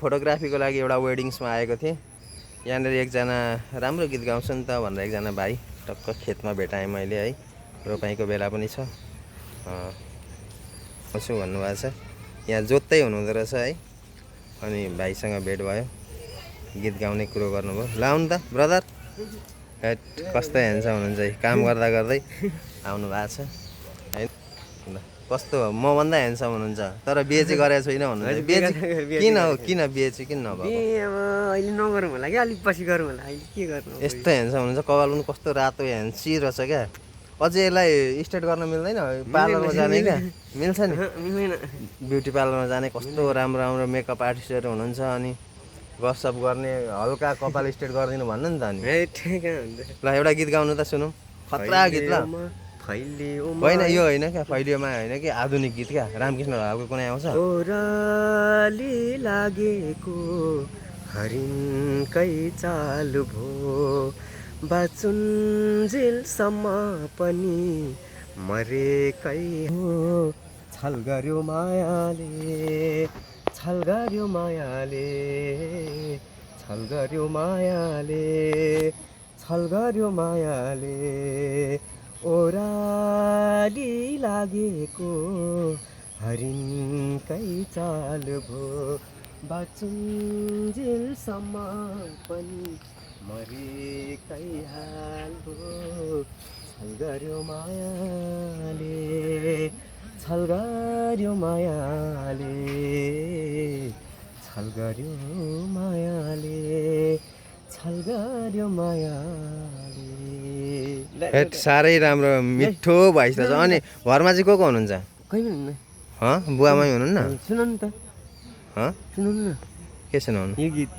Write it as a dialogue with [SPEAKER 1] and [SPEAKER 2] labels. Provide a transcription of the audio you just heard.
[SPEAKER 1] फोटोग्राफीको लागि एउटा वेडिङ्समा आएको थिएँ। यहाँनिर एकजना राम्रो गीत गाउँछ नि त भनेर एकजना भाइ टक्क खेतमा भेटाएँ मैले है। रोपाइँको बेला पनि छ आउँछु भन्नुभएको छ। यहाँ जोत्तै हुनुहुँदो रहेछ है। अनि भाइसँग भेट भयो, गीत गाउने कुरो गर्नुभयो। ल आउनु त ब्रदर। हेट कस्तो ह्यान्डसम हुनुहुन्छ है, काम गर्दा गर्दै आउनु भएको छ है। ल कस्तो मभन्दा ह्यान्डसम हुनुहुन्छ, तर बिहे चाहिँ गरेको छैन भन्नुहुन्छ। बिहे किन बिहे चाहिँ किन नभएको?
[SPEAKER 2] अब अहिले नगरौँ होला कि अलिक पछि गरौँ होला, अहिले के गर्नु।
[SPEAKER 1] यस्तो ह्यान्डसम हुनुहुन्छ, कपाल पनि कस्तो रातो ह्यान्सी रहेछ क्या। अझै यसलाई स्ट्रेट गर्न मिल्दैन? पार्लरमा जाने क्या मिल्छ नि?
[SPEAKER 2] मिल्दैन।
[SPEAKER 1] ब्युटी पार्लरमा जाने कस्तो राम्रो राम्रो मेकअप आर्टिस्टहरू हुनुहुन्छ, अनि गफसप गर्ने, हल्का कपाल स्ट्रेट गरिदिनु भन्नु नि त। अनि ल एउटा गीत गाउनु त सुनौँ, खतरा गीत ल। होइन यो होइन क्या, फैलियोमा होइन कि आधुनिक गीत क्या, रामकृष्ण ढकालको कुनै आउँछ?
[SPEAKER 2] ओराली लागेको हरिणकै चाल भो, बाचुन्जेलसम्म पनि मरेकै हो। छल गर्यो मायाले, छल गर्यो मायाले, छल गर्यो मायाले, छल गर्यो मायाले। ओराली लागेको हरिणकै चाल भो, बाचुन्जेलसम्म पनि मरेकै हाल हो। छल गर्यो मायाले, छल गर्यो मायाले, छल गर्यो मायाले, छल गर्यो मायाले।
[SPEAKER 1] हेट साह्रै राम्रो मिठो भोइस रहेछ। अनि घरमा चाहिँ को हुनुहुन्छ?
[SPEAKER 2] कोही पनि हुन्न।
[SPEAKER 1] बुवामै हुनुहुन्न?
[SPEAKER 2] सुनाउनु त,
[SPEAKER 1] सुनाउनु
[SPEAKER 2] सुनाउनु न।
[SPEAKER 1] के सुनाउनु?
[SPEAKER 2] यो गीत